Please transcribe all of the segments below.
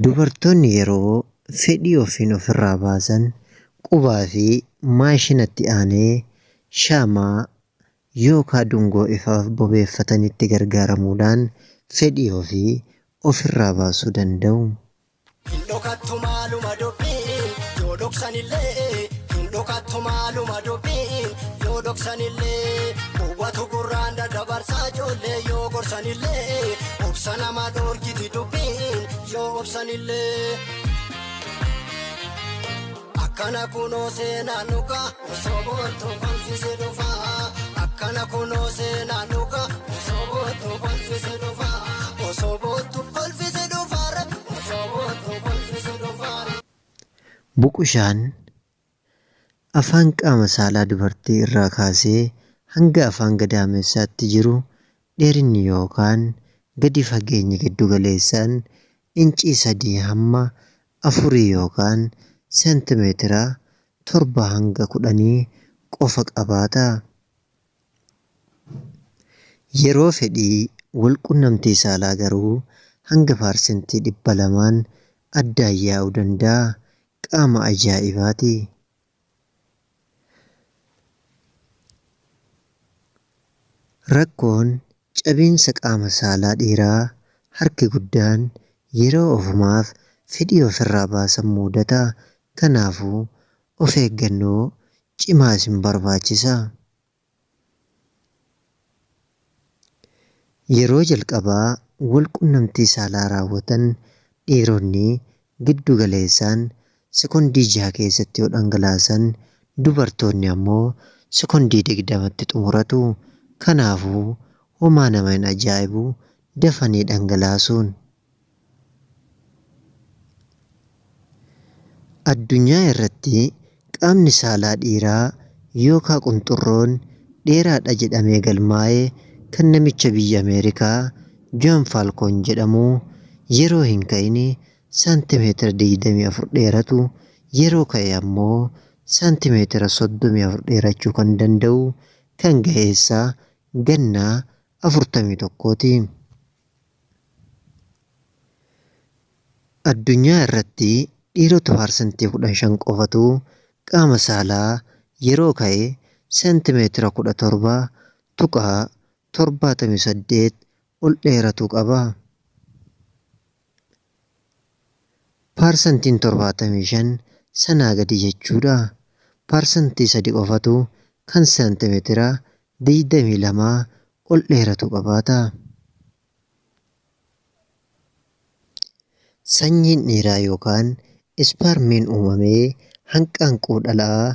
Dubartoonni yeroo fedhii ofiin ofirraa baasan qubaa fi maashinatti aanee shaamaa yookaa dungoo ifaaf bobeeffatanitti gargaaramuudhaan fedhii ofii ofirraa baasuu danda'u. Hin dhokattu maaluma dubbiin yoo dhoksanillee. Hin dhokattu maaluma dubbiin yoo dhoksanillee. Gowwatu gurraan daddabarsaa ijoollee yoo gorsanillee. Obsa nama dhoorkiti dubbiin yoo obsanillee. Akkana kunoo seenaan dhugaa osoo boontu kolfise dhufaa. Akkana kunoo seenaan dhugaa osoo boontu kolfise dhufaa. Osoo boontu kolfise dhufaa. Osoo boontu kolfise dhufaa. Buqushaan afaan qaama saalaa dubartii irraa kaasee hanga afaan gadaamessaatti jiru dheerinni yookaan gadi fageenyi giddu galeessaan incii sadii hamma afurii yookaan seentimeetira 7 hanga 10 qofa qabaata. Yeroo fedhii walqunnamtii saalaa garuu hanga paarsentii 200n addaan yaa'uu danda'a. Qaama ajaa'ibaati. Rakkoon cabiinsa qaama saalaa dhiiraa harki guddaan yeroo ofumaaf fedhii ofirraa baasan muudata. Kanaafuu of eeggannoo cimaa isin barbaachisa. Yeroo jalqabaa walqunnamtii saalaa raawwatan dhiironni giddu galeessaan sekondii 6 keessatti yoo dhangalaasan dubartoonni ammoo sekondii 20tti xumuratu. Kanaafuu homaa nama hin ajaa'ibu dafanii dhangalaasuun. Addunyaa irratti qaamni saalaa dhiiraa yookaa qunxurroon dheeraadha jedhamee galmaa'e kan namicha biyya Ameerikaa Joon Faalkoon jedhamuu yeroo hin ka'ini saantimeetira 24 dheeratu, yeroo ka'e ammoo saantimeetira 34 dheerachuu kan danda'u kan ga'eessa ganna 41ti. Addunyaa irratti dhiirota paarsantii 15 qofatu qaama saalaa yeroo ka'e seentimeetira 17.78 ol dheeratu qaba. Paarsantiin 75 sanaa gadi jechuudha. Paarsantii 3 qofatu kan seentimeetira 22 ol dheeratu qabaata. Sanyiin dhiiraa yookaan isparmiin uumamee hanqaanquu dhalaa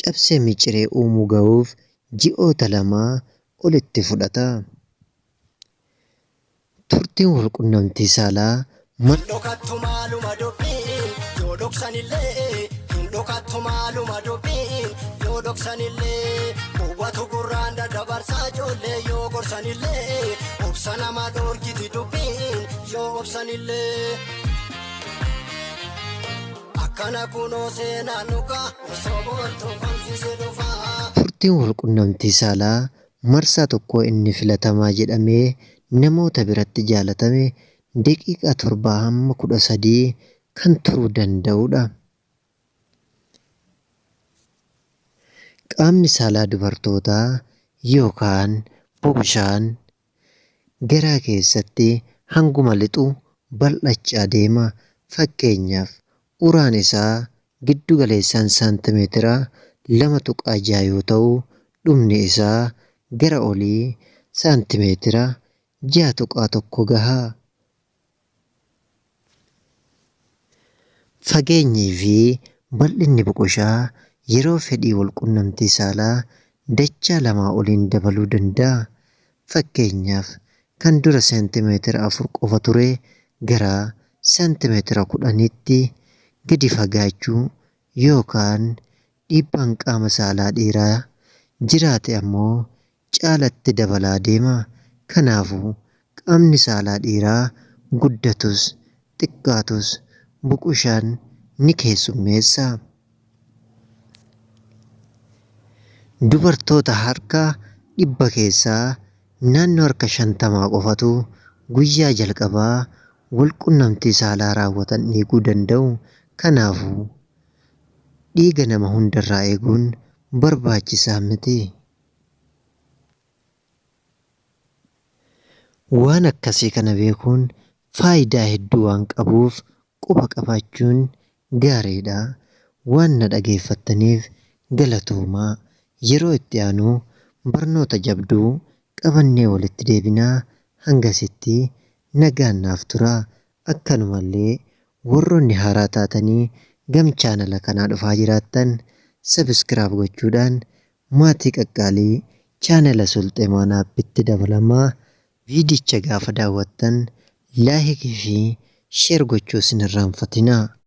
cabsee miciree uumuu gahuuf ji'oota lamaa ol itti fudhata. Turtiin walqunnamtii saalaa Hin dhokattu maaluma dubbiin yoo dhoksanillee. Hin dhokattu maaluma dubbiin yoo dhoksanillee. Gowwatu gurraan daddabarsaa ijoollee yoo gorsanillee. Obsa nama dhoorkiti dubbiin yoo obsanillee. Akkana kunoo seenaan dhugaa osoo boontu kolfise dhufaa. Turtiin walqunnamtii saalaa marsaa tokkoo inni filatamaa jedhamee namoota biratti jaalatame daqiiqaa 7 hamma 13 kan turuu danda'udha. Qaamni saalaa dubartootaa yookaan boqoshaan garaa keessatti hanguma lixu bal'achaa deema. Fakkeenyaaf uraan isaa giddu galeessaan saantimeetira 2.6 yoo ta'u, dhumni isaa gara olii saantimeetira 6.1 gaha. Fageenyii fi bal'inni boqoshaa yeroo fedhii walqunnamtii saalaa dachaa lamaa oliin dabaluu danda'a. Fakkeenyaaf kan dura seentimeetira 4 qofa ture gara seentimeetira 10tti gadi fagaachuu yookaan dhiibbaan qaama saalaa dhiiraa jiraate ammoo caalatti dabalaa deema. Kanaafuu qaamni saalaa dhiiraa guddatus xiqqaatus buqushaan ni keessummeessa. Dubartoota harka dhibba keessaa naannoo harka shantamaa qofatu guyyaa jalqabaa walqunnamtii saalaa raawwatan dhiiguu danda'u. Kanaafuu dhiiga nama hundarraa eeguun barbaachisaa miti. Waan akkasii kana beekuun faayidaa hedduu waan qabuuf quba qabaachuun gaariidha. Waan na dhageeffattaniif galatoomaa. Yeroo itti aanu barnoota jabduu qabannee walitti deebinaa. Hangasitti nagaan naaf turaa. Akkanumallee warroonni haaraa taatanii gam chaanala kanaa dhufaa jiraattan subscribe gochuudhaan maatii qaqqaalii chaanala Sulxee Maanaappitti dabalamaa. Viidicha gaafa daawwattan laayikii fi sheer gochuu isin irraanfatinaa.